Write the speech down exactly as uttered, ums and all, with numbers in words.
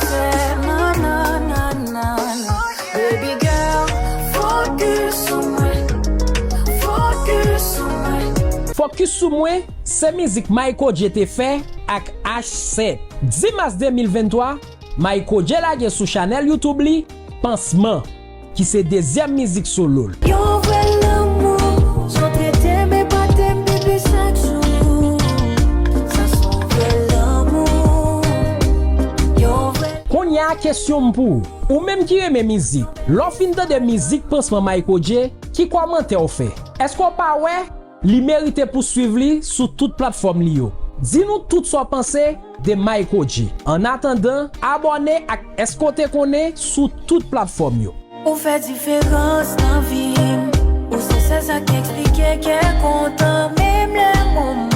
Fè nan, nan, nan, nan, nan. Baby girl, focus sou mwen. Focus sou mwen. Focus sou mwen, se mizik Mayco Dje te fè ak H sèt. Dis mas de mil venntwa, Mayco Dje lage sou chanèl YouTube li Pansman, ki se dezyèm mizik solo l. Yon vrè lanmou, jan w trete m, epate m, bebe, chak jou. Sa se yon vrè lanmou. Yon vrè Kounye a, kesyon m pou ou, ou menm ki renmen mizik, lè w fin tande mizik Pansman Mayco Dje, ki kòmantè w fè? Èske w pa wè li merite pou swiv li sou tout platfòm li yo? Di nou tout sa w panse de Mayco Dje. Annatandan, abòne ak Èske w te konnen sou tout platfòm yo. Ou fè diferans nan vi m. Ou se sèl sa k eksplike kè kontan, menm lè moman